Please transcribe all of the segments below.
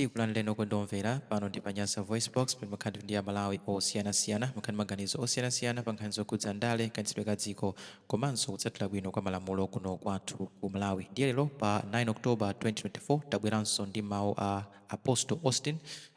Tikulandireni okondedwa omvera pano ndi pa Nyasa VoiceBox pamene mumakhala ndi Amalawi osiyanasiyana mumakhala ndi maganizo osiyanasiyana pa nkhani zokhudza ndale, kayendetsedwe ka dziko komanso kutsatira bwino kwa malamulo kuno kwathu ku Malawi. Ndiye lero pa 9 October 2024 tabweranso ndi mawu a Apostle Austin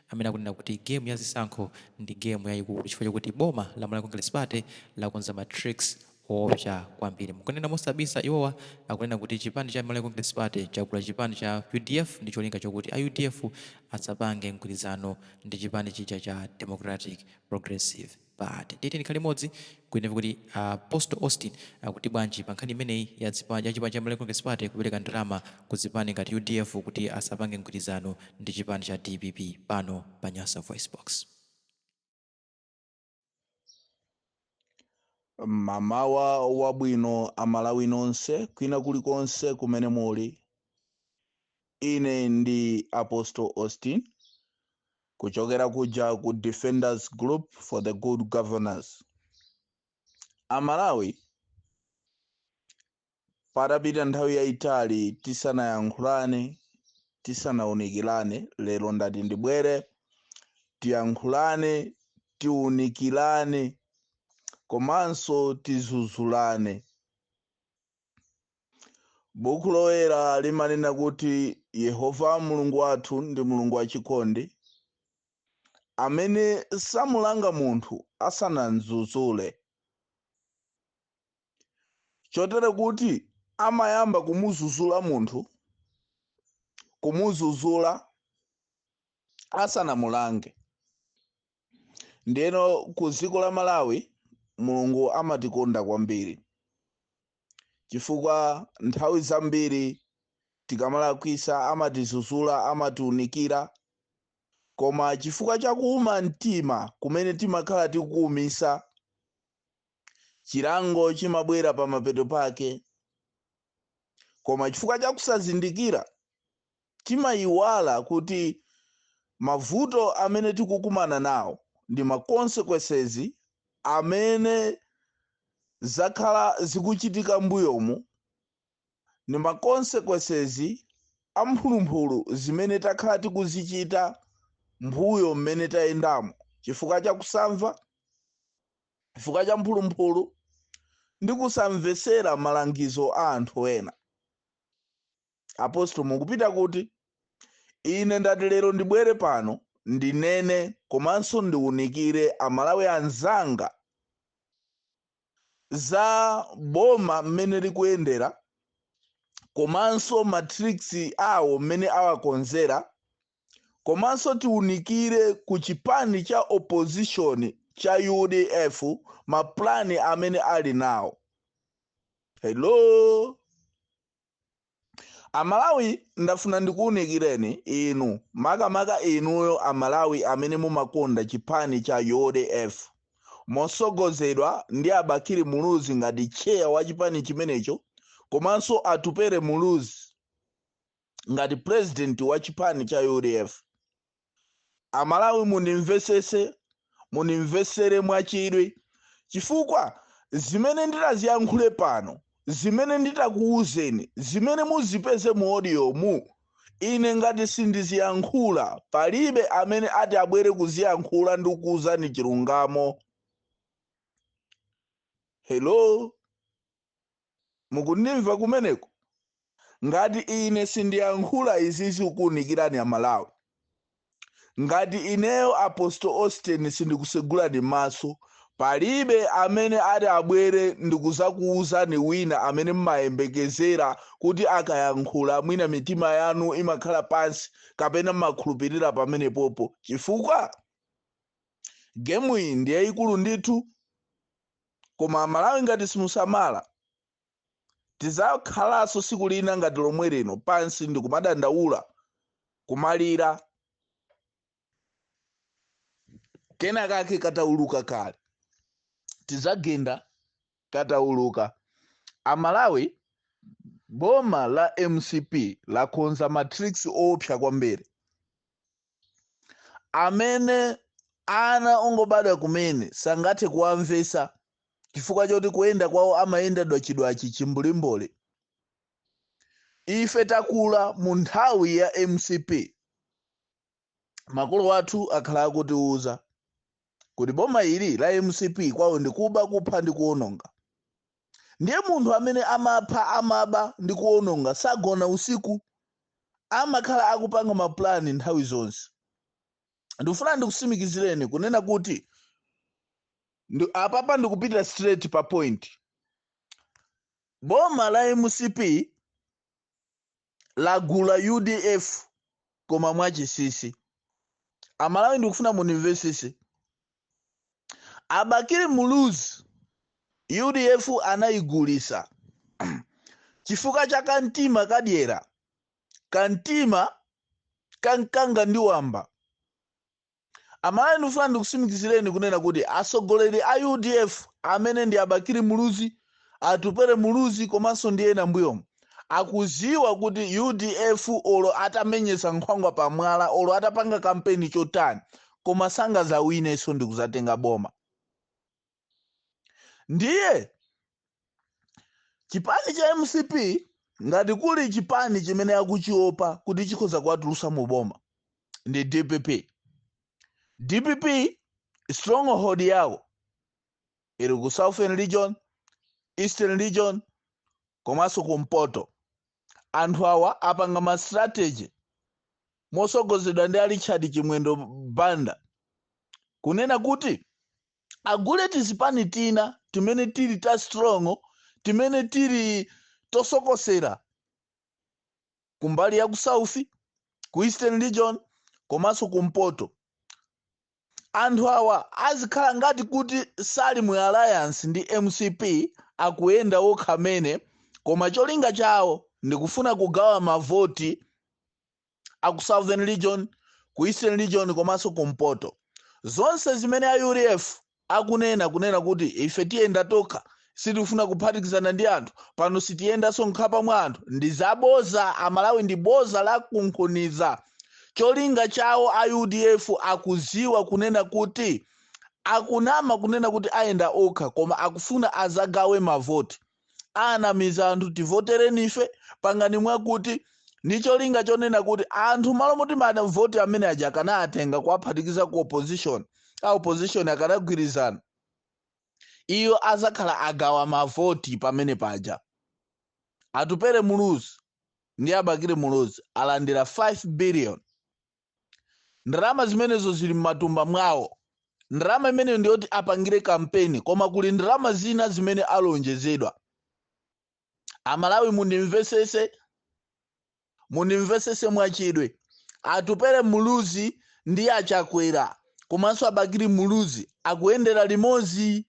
amene akunena kuti game ya zisankho ndi game yayikulu chifukwa chokuti boma la Malawi Congress Party lakonza ma tricks oopsa kwambiri. Mukunena mosabisa iwowa akunena kuti chipani cha Malawi Congress Party chagula chipani cha udf ndi cholinga chokuti a udf asapange mgwirizano ndi chipani chija cha Democratic Progressive Party. Ndiye tiyeni tikhale limodzi kuti timve kuti Apostle Austin akuti bwanji pa nkhani imeneyi ya ya chipani cha Malawi Congress Party kupereka ndalama ku zipani ngati udf kuti asapange mgwirizano ndi chipani cha dpp pano pa Nyasa VoiceBox. Mamawa wabwino amalawi nonse kwina kulikonse kumene muli. Ine ndi Apostle Austin kuchokera kuja ku Defenders Group for the Good Governance. Amalawi, patapita nthawi yayitali tisanayankhulane, tisanaunikirane, lero ndati ndibwere tiyankhulane, tiunikirane komanso tizuzulane. Buku Loyera limanena kuti Yehova Mulungu wathu ndi Mulungu wachikondi amene samulanga munthu asanamdzudzule. Chotere kuti amayamba kumuzuzula munthu, kumuzuzula asanamulange. Ndiyeno ku dziko la Malawi Mulungu amatikonda kwambiri, chifukwa nthawi zambiri tikamalakwisa amatizuzula, amatiunikira, koma chifukwa cha kuuma mtima kumene timakhala tikuumisa, chilango chimabwera pamapeto pake. Koma chifukwa cha kusazindikira timayiwala kuti mavuto amene tikukumana nawo ndi ma consequences amene zakhala zikuchitika mbuyomu, ndi ma consequences a mphulumphulu zimene takhala tikuzichita mbuyo mmene tayendamo, chifukwa cha kusamva, chifukwa cha mphulumphulu ndi kusamvetsera malangizo a anthu ena. Apostle, mukupita kuti? Ine ndati lero ndibwere pano ndinene komanso ndiunikire Amalawi anzanga za boma mmene likuyendera komanso ma tricks awo mmene awakonzera, komanso tiunikire ku chipani cha opposition cha udf ma plan amene ali nawo. Hello Amalawi, ndafuna ndikuunikireni inu, makamaka inuyo Amalawi amene mumakonda chipani cha udf mosogozedwa ndi a Bakili Muluzi ngati chair wa chipani chimenecho, komanso Atupele Muluzi ngati president wa chipani cha udf. Amalawi, mundimvesese, mundimvesere mwachidwi, chifukwa zimene nditaziyankhule pano, zimene nditakuwuzeni, zimene muzipeze mu audio mu, ine ngati sindiziyankhula, palibe amene ati abwere kuziyankhula ndi kukuwuzani chilungamo. Hello, mukundimva kumeneko? Ngati ine sindiyankhula izizi kukuunikirani Amalawi, ngati ineyo Apostle Austin sindikusegulani maso, palibe amene ati abwere ndikuzakuwuzani wina amene mmayembekezera kuti akayankhula mwina mitima yanu imakhala pansi kapena mmakhulupirira pamenepopo, chifukwa gemu iyi ndi yayikulu ndithu. Koma Amalawi, ngati simusamala, tizakhalanso siku lina ngati lomwe lino pansi ndikumadandaula, kumalira kena kake katauluka kale, tizagenda katauluka. Amalawi, boma la mcp lakonza ma tricks oopsa kwambiri amene ana ongobadwa kumene sangathe kuwamvesa, chifukwa choti kuyenda kwawo amayenda dwachidwachi, chimbulimbuli. Ife takula mu nthawi ya mcp. Makolo athu akhala akutiuza kuti boma ili la MCP kwawo ndikuba, kupha ndi kuwononga. Ndiye munthu amene amapha, amaba ndi kuwononga sagona usiku, amakhala akupanga mapulani nthawi zonse. Ndikufuna ndikusimikizireni kunena kuti apapa ndikupita straight pa point. Boma la MCP lagula UDF, koma mwachisisi. Amalawi, ndikufuna mundimvesese. Abakili Muluzi, UDF anayigulisa chifukwa cha kamtima kadyera, kamtima kankanga ndi wamba. Amalawi, ndikufuna ndikusimikizireni kunena kuti atsogoleri a UDF amene ndi Abakili Muluzi, Atupere Muluzi komanso ndi ena mbuyomu akuziwa kuti UDF olo atamenyesa nkhwangwa pamwala, olo atapanga kampeni chotani, koma sangazawinenso ndi kuzatenga boma. Ndiye chipani cha MCP, ngati kuli chipani chimene akuchiopa kuti chikhoza kuwatulusa mu boma, ndi DPP. DPP stronghold yawo ili ku Southern Region, Eastern Region komanso kumpoto. Anthu awa apanga ma strategy mosogozedwa ndi a Richard Chimwendo Banda kunena kuti agule tizipani tina timene tili ta strong, timene tili tosokosera kumbali ya ku South, ku Eastern Region komanso kumpoto. Anthu awa azikhala ngati kuti sali mu alliance ndi MCP, akuyenda okha amene, koma cholinga chawo ndikufuna kugawa mavoti aku Southern Region, ku Eastern Region komanso kumpoto. Zonse zimene a UDF akunena, kunena kuti ife tiyenda tokha, sitifuna kuphatikizana ndi anthu pano, sitiyendanso nkhapa mwa anthu, ndi zaboza. Amalawi, ndi boza la kunkhuniza. Cholinga chawo a UDF akuziwa kunena kuti akunama kunena kuti ayenda okha, koma akufuna azagawe mavoti. Anamiza anthu, tivotereni ife, pangani mwakuti, ndi cholinga chonena kuti anthu malo moti mavoti amene aja akanatenga kuwaphatikiza ku opposition, a opposition akanagwirizana, iyo azakhala agawa mavoti pamene paja. Atupere Muluzi ndi Abakiri Muluzi alandira 5 billion. Ndalama zimenezo zili m'matumba mwawo. Ndalama imeneyo ndiyoti apangire kampeni, koma kuli ndalama zina zimene alonjezedwa. Amalawi, mundimvesese, mundimvesese mwachidwe. Atupere Muluzi ndi Achakwera komanso Abakiri Muluzi akuyendera limodzi.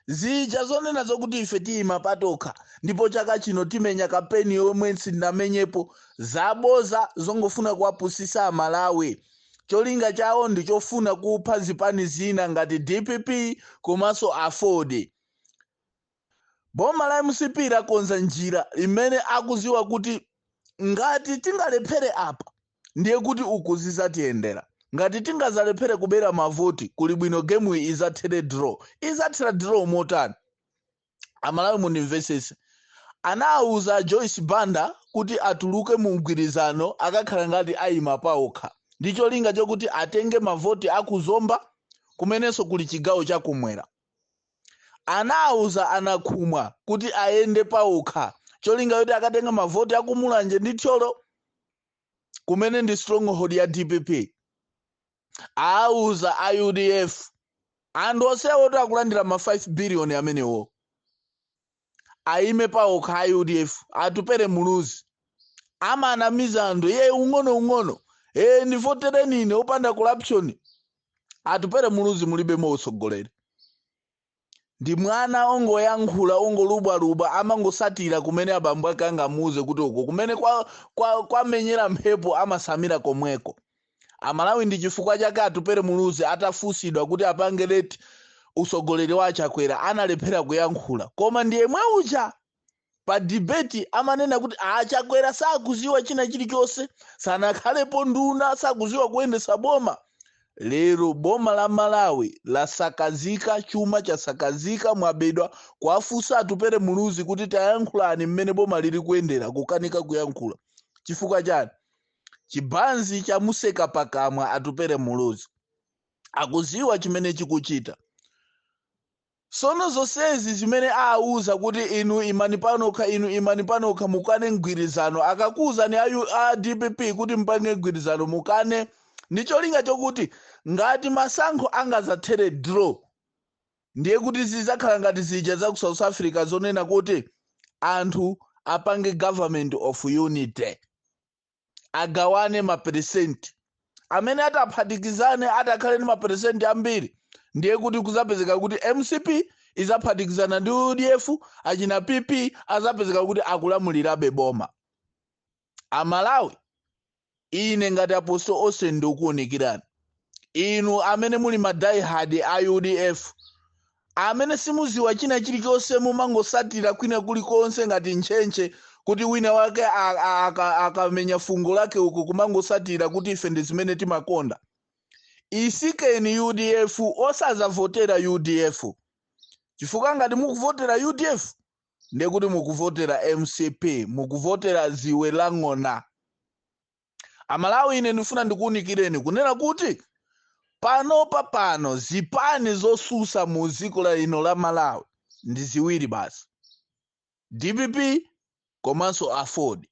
Zija zonena zokuti ife tiyima patokha ndipo chaka chino timenya kampeni yomwe sindinamenyepo, zaboza zongofuna kuwapusisa Amalawi. Cholinga chawo ndi chofuna kupha zipani zina ngati DPP komanso AFORD. Boma la MCP lakonza njira imene akuziwa kuti ngati tingalephere apa, ndiye kuti uku zizatiyendera. Ngati tingazalephere kubera mavoti, kuli bwino game iyi izathere draw. Izathera draw motani? Amalawi, mundimvesese. Anawuza Joyce Banda kuti atuluke mu mgwirizano, akakhala ngati ayima paokha, ndi cholinga chokuti atenge mavoti akuzomba kumenenso kuli chigawo chakumwera. Anawuza Anakhumwa kuti ayende paokha, cholinga choti akatenga mavoti akumulanje ndi Thyolo kumene ndi stronghold ya DPP. Awuza a UDF, anthu onsewo oti akulandira ma 5 billion amenewo, ayime paokha a UDF. Atupere Muluzi amanamiza anthu iye ung'ono ung'ono, e ndivotereni ine opanda corruption. Atupere Muluzi mulibemo utsogoleri, ndi mwana ongoyankhula, ongolubwalubwa, amangosatira kumene abambo ake angamuuze kuti uko kumene kwamenyera kwa mphepo, amasamira komweko. Amalawi, ndi chifukwa chake Atupere Muluzi atafunsidwa kuti apange rate usogoleri wa Achakwera, analephera kuyankhula. Koma ndi yemwe uja pa debate amanena kuti Achakwera sakuziwa china chilichonse, sanakhalepo nduna, sakuziwa kuyendesa boma. Lero boma la Malawi lasakazika, chuma chasakazika, mwabedwa. Kuwafunsa Atupere Muluzi kuti tayankhulani mmene boma lili kuyendera, kukanika kuyankhula. Chifukwa chani? Chibanzi chamuseka pakamwa Atupele Muluzi, akuziwa chimene chikuchita. Sono zonsezi zimene awuza kuti inu imani panokha, inu imani panokha, mukane mgwirizano, akakuwuzani a DPP kuti mpange mgwirizano, mukane, ndi cholinga chokuti ngati masankho angazathere draw, ndiye kuti zidzakhala ngati zija za ku South Africa zonena kuti anthu apange government of unity, agawane maperesenti amene ataphatikizane, atakhale ndi maperesenti ambiri. Ndiye kuti kuzapezeka kuti MCP izaphatikizana ndi UDF, achina PP azapezeka kuti akulamulirabe boma. Amalawi, ine ngati Apostle Austin ndikuwunikirani inu amene muli ma diehard a UDF, amene simuziwa china chilichonse, mumangosatira kwina kulikonse ngati ntchentche, kuti wina wake akamenya fungo lake uku kumangosatira kuti ife ndi zimene timakonda. Isikeni UDF, osazavotera UDF, chifukwa ngati mukuvotera UDF ndiye kuti mukuvotera MCP, mukuvotera ziwe la ng'ona. Amalawi, ine ndifuna ndikuwunikireni kunena kuti panopa pano zipani zosusa mu dziko la ino la Malawi ndi ziwiri basi, DPP komanso AFORD.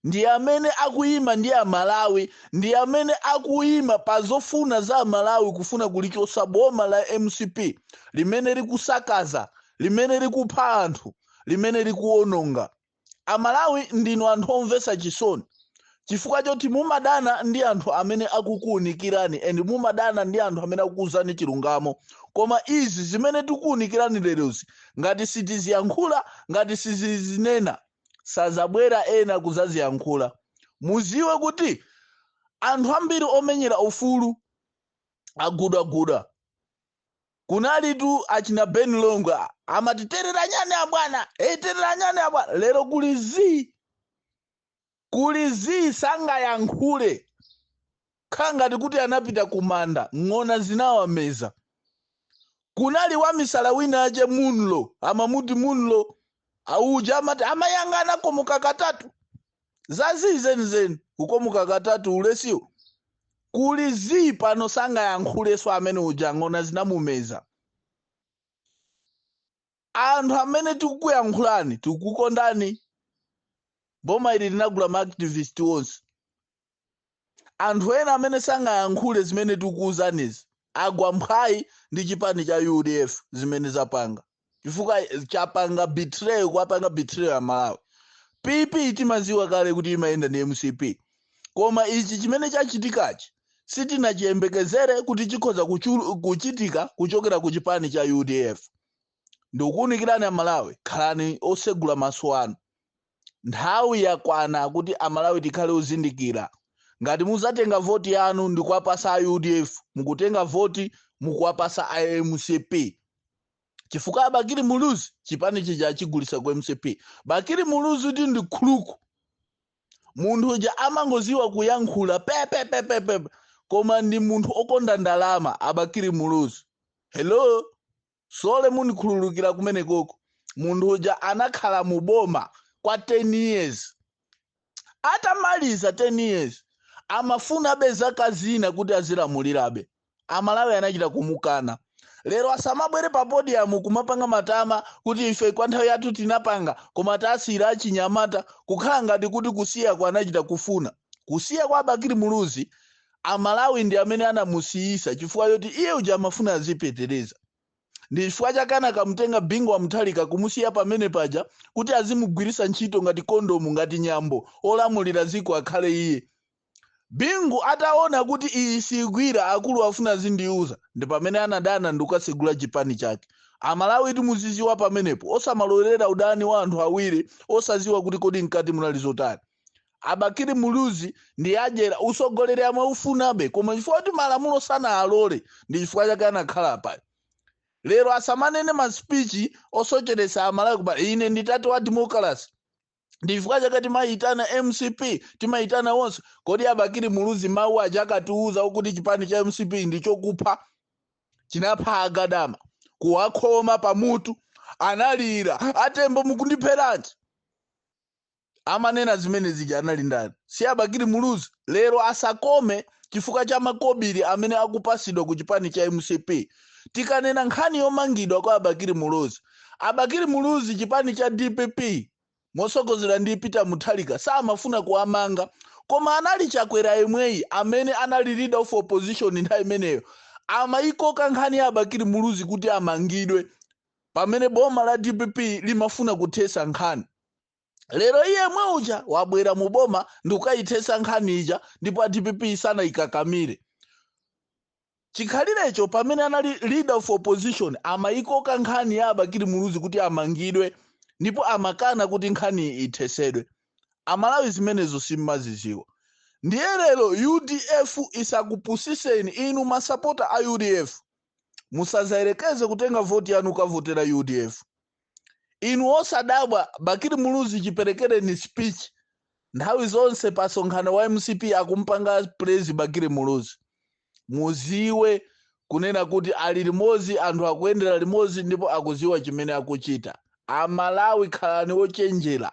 Ndi amene akuyima ndi Amalawi, ndi amene akuyima pa zofuna za Amalawi, kufuna kulichosa boma la MCP limene likusakaza, limene likupha anthu, limene likuwononga. Amalawi, ndinu anthu omvetsa chisoni chifukwa choti mumadana ndi anthu amene akukuwunikirani and mumadana ndi anthu amene akukuwuzani chilungamo. Koma izi zimene tikuwunikirani lerozi, ngati sitiziyankhula, ngati sizizinena, sazabwera ena kuzaziyankhula. Muziwe kuti anthu ambiri omenyera ufulu agudwaguda. Kunalitu achina Ben Longwe, amati terera nyani abwana, hey, terera nyani abwana. Lero kuli zii, kuli zii, sangayankhule, khala ngati kuti anapita kumanda, ng'ona zinawameza. Kunali wamisala wina ache Munlo, amamuti Munlo auja, amati amayang'ana komoka katatu, zazii zenizeni, kukomoka katatu ulesiwo. Kuli zii pano, sangayankhulenso amene uja, ng'ona zinamumeza. Anthu amene tikukuyankhulani, tikukukondani. Boma ili linagula ma activist onse. Anthu ena amene sangayankhule zimene tikukuwuzanizi agwa mphwayi ndi chipani cha UDF zimene zapanga, chifukwa chapanga betray, kwapanga betray ya Malawi. PP timaziwa kale kuti imayenda ndi MCP, koma ichi chimene chachitikachi sitinachiyembekezere kuti chikhoza kuchitika kuchokera ku chipani cha UDF. Ndikukuwunikirani Amalawi, khalani osegula maso anu. Nthawi yakwana kuti Amalawi tikhale ozindikira. Ngati muzatenga voti yanu ndikuwapasa a UDF, mukutenga voti mukuwapasa a MCP, chifukwa Abakili Muluzi chipani chija achigulisa ku MCP. Bakili Muluzi kuti ndi khuluku, munthu uja amangoziwa kuyankhula pepepepepe, koma ndi munthu okonda ndalama. Abakili Muluzi, hello, sole munikhululukira kumenekoko. Munthu uja anakhala mu boma kwa 10 years. Atamaliza 10 years amafunabe zaka zina kuti azilamulirabe. Amalawi anachita kumukana. Lero asamabwere pa podium kumapanga matama kuti ife kwa nthawi yathu tinapanga, koma tasiyira achinyamata, kukhala ngati kuti kusiya kwa anachita kufuna. Kusiya kwa Bakili Muluzi, Amalawi ndi amene anamusiyisa, chifukwa choti iye uja amafuna azipetereza. Ndi chifukwa chake anakamutenga Bingu wa Mutharika kumusiya pamene paja kuti azimugwirisa ntchito ngati kondomu, ngati nyambo, olamulira dziko akhale iye. Bingu ataona kuti iyi sigwira, akulu afuna zindiuza, ndi pamene anadana ndi kukasegula chipani chake. Amalawi, timuziziwa pamenepo, osamalolera udani wa anthu awiri osaziwa kuti kodi mkati munali zotani. Abakili Muluzi ndi adyera, usogoleri amaufunabe, koma chifukwa kuti malamulo sanaalole, ndi chifukwa chake anakhala pa. Lero asamanene ma speech osocheresa Amalawi kuba ine nditati wa democracy. Ndi chifukwa chake timayitana MCP, timayitana wonse. Kodi Abakili Muluzi mawu aja akatiuza kuti chipani cha MCP ndi chokupha, chinapha Agadama, kuwakhoma pamutu, analira, atembo mukundipheranji? Amanena zimene zija anali ndani? Si Abakili Muluzi? Lero asakome chifukwa cha makobiri amene akupasidwa ku chipani cha MCP. Tikanena nkhani yomangidwa kwa Abakili Muluzi, Abakili Muluzi, chipani cha DPP mosogozera ndi Peter Mutharika samafuna kuwamanga, koma anali Chakwera yemweyi amene anali leader of opposition nthawi imeneyo amayikoka nkhani ya Abakili Muluzi kuti amangidwe, pamene boma la DPP limafuna kuthesa nkhani. Lero iye mwe uja wabwera mu boma ndi kukayithesa nkhani ija, ndipo a DPP sanayikakamire. Chikhalirecho pamene anali leader of opposition amayikoka nkhani ya Abakili Muluzi kuti amangidwe, ndipo amakana kuti nkhani ithesedwe. Amalawi, zimenezo simmaziziwa. Ndiye lero UDF isakupusiseni. Inu masapota a UDF, musazayerekeze kutenga voti yanu kavotera UDF. Inu osadabwa Bakili Muluzi chiperekereni speech, nthawi zonse pa sonkhano wa MCP akumpanga praise Bakili Muluzi, muziwe kunena kuti ali limodzi, anthu akuyendera limodzi ndipo akuziwa chimene akuchita. Amalawi, khalani ochenjera,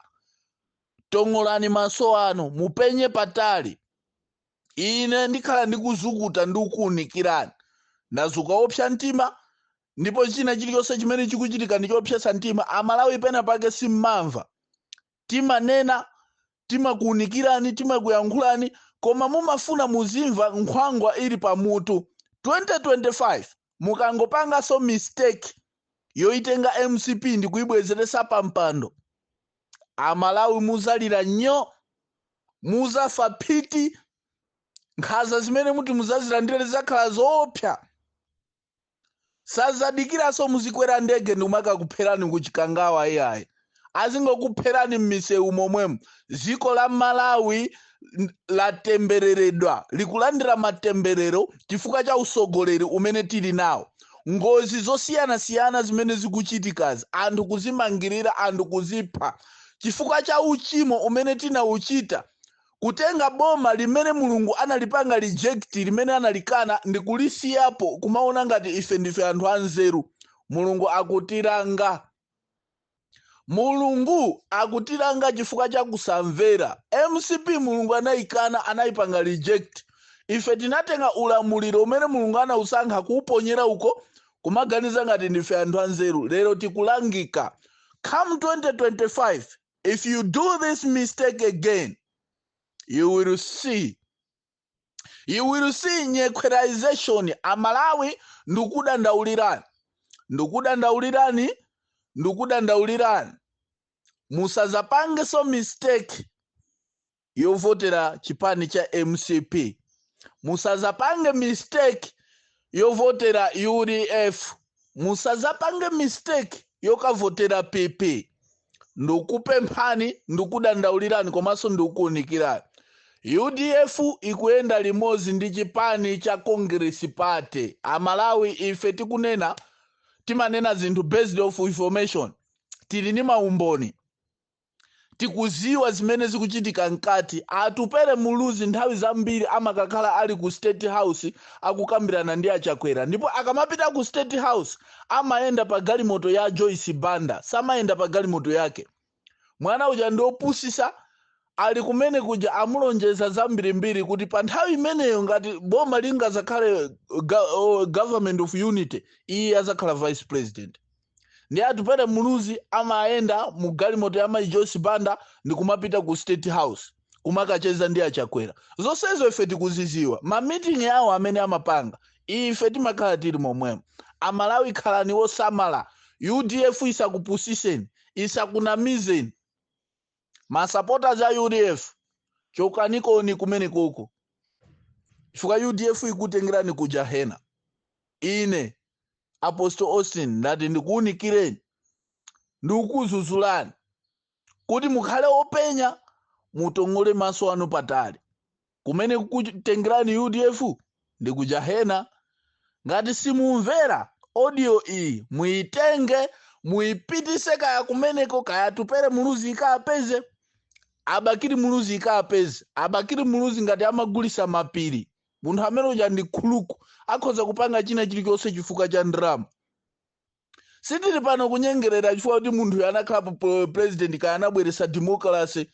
tong'olani maso anu, mupenye patali. Ine ndikhala ndikuzukuta ndi kukuwunikirani. Ndazuka opsa mtima, ndipo china chilichonse chimene chikuchitika ndi chopsetsa mtima. Amalawi, pena pake simmamva timanena, timakuwunikirani, timakuyankhulani, koma mumafuna muzimva nkhwangwa ili pamutu. 2025 mukangopanganso mistake yoitenga MCP ndi kuyibwezeresa pampando, Amalawi muzalira nnyo, muzafa phiti. Nkhanza zimene muti muzazilandire zizakhala zoopsa. Sazadikiranso muzikwera ndege ndi kumakakupherani kuChikangawa, iyayi, azingokupherani m'misewu momwemo. Dziko la Malawi latembereredwa, likulandira matemberero chifukwa cha usogoleri umene tili nawo. Ngozi zosiyanasiyana zimene zikuchitikazi, anthu kuzimangirira, anthu kuzipha chifukwa cha uchimo umene tinauchita, kutenga boma limene Mulungu analipanga reject, limene analikana ndi kulisiyapo, kumaona ngati ife ndife anthu anzeru. Mulungu akutilanga, Mulungu akutilanga chifukwa cha kusamvera. MCP Mulungu anayikana, anayipanga reject. Ife tinatenga ulamuliro umene Mulungu anausankha kuuponyera uko, kumaganiza ngati ndife anthu anzeru. Lero tikulangika. Come 2025, if you do this mistake again, you will see, you will see nyekhwerization. Amalawi, ndikudandaulirani, ndikudandaulirani, ndikudandaulirani, musazapangenso mistake yovotera chipani cha MCP, musazapange mistake yovotera UDF, musazapange mistake yokavotera PP. Ndikupemphani, ndikudandaulirani, komanso ndikukuunikirani. UDF ikuyenda limodzi ndi chipani cha Congress Party. Amalawi, ife tikunena, timanena zinthu based of information. Tili ndi maumboni, tikuziwa zimene zikuchitika mkati. Atupere Muluzi nthawi zambiri amakakhala ali ku State House akukambirana ndi Achakwera, ndipo akamapita ku State House amayenda pa galimoto ya Joyce Banda, samayenda pa galimoto yake. Mwana uja ndi opusisa. Ali kumene kuja amulonjeza zambirimbiri kuti pa nthawi imeneyo, ngati boma lingazakhale government of unity, iye azakhala vice president. Ndi Atupere Muluzi amayenda mu galimoto ya mayi Joyce Banda ndi kumapita ku State House kumakacheza ndi Achakwera. Zonsezo ife tikuziziwa, ma meeting yawo amene amapanga, ife timakhala tili momwemo. Amalawi, khalani wosamala. UDF isakupusiseni, isakunamizeni. Ma supporters a UDF, chokanikoni kumene koko, chifukwa UDF ikutengerani ku jahena. Ine Apostle Austin ndati ndikuwunikireni, ndikukuzuzulani kuti mukhale openya, mutong'ole maso anu patali. Kumene kukutengerani UDF ndi ku jahena. Ngati simumvera, audio iyi muitenge, muipitise kaya kumeneko, kaya Tupere Muluzi ikapeze, Abakiri Muluzi ikapeze. Abakiri Muluzi ngati amagulisa mapiri, munthu amene uja ndi khuluku, akhoza kupanga china chilichonse chifukwa cha ndrama. Sitili pano kunyengerera chifukwa kuti munthuyo anakhalapo president, kaya anabweresa democracy.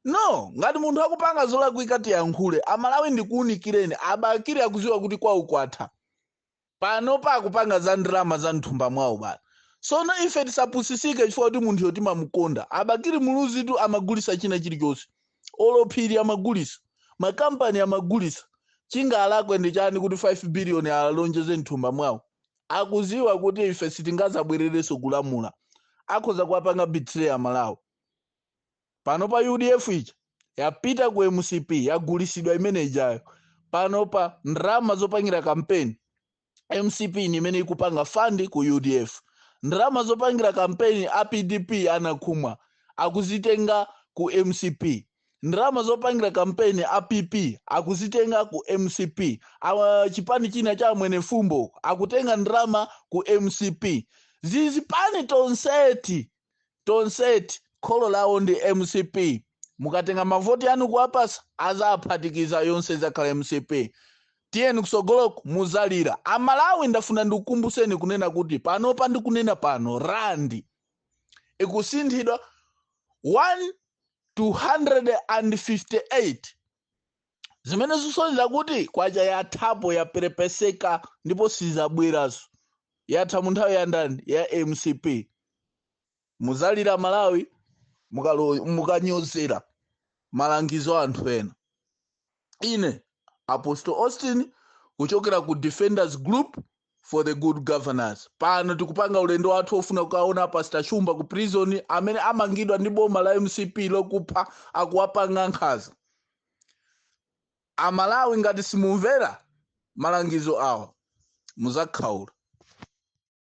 No, ngati munthu akupanga zolakwika tiyankhule. Amalawi, ndikuwunikireni, aBakili akuziwa kuti kwawo kwatha. Panopa akupanga za ndalama za mthumba mwawo bana. Sono ife tisapusisike chifukwa kuti munthuyo timamukonda. ABakili Muluzitu amagulisa china chilichonse, olo phiri amagulisa, makampani amagulisa. Chingalakwe ndi chani kuti 5 billion alonjeze mthumba mwawo? Akuziwa kuti ife sitingazabwererenso kulamula, akhoza kuwapanga betray Amalawi. Panopa UDF ija yapita ku MCP, yagulisidwa imene ijayo. Panopa ndalama zopangira kampeni, MCP ni imene ikupanga fund ku UDF. Ndalama zopangira kampeni, a PDP anakhumwa akuzitenga ku MCP. Ndalama zopangira kampeni, a PP akuzitenga ku MCP. Awa chipani china cha Mwene Fumbo akutenga ndalama ku MCP. Zizipani tonseti tonseti, kholo lawo ndi MCP. Mukatenga mavoti anu kuwapasa, azaphatikiza yonse, zakhala MCP. Tiyeni kusogoloko, muzalira Amalawi. Ndafuna ndikukumbuseni kunena kuti panopa, ndikunena pano, randi ikusinthidwa 1 to 158, zimene zisonyeza kuti kwacha yathapo, yaperepeseka ndipo sizabweranso. Yatha mu nthawi ya ndani? Ya MCP. Muzalira Malawi mukanyozera malangizo a anthu ena. Ine Apostle Austin kuchokera ku Defenders Group for the Good Governance. Pano tikupanga ulendo wathu ofuna kukaona Pastor Shumba ku prison, amene amangidwa ndi boma la MCP lokupha, akuwapanga nkhanza Amalawi. Ngati simumvera malangizo awa, muzakhaula.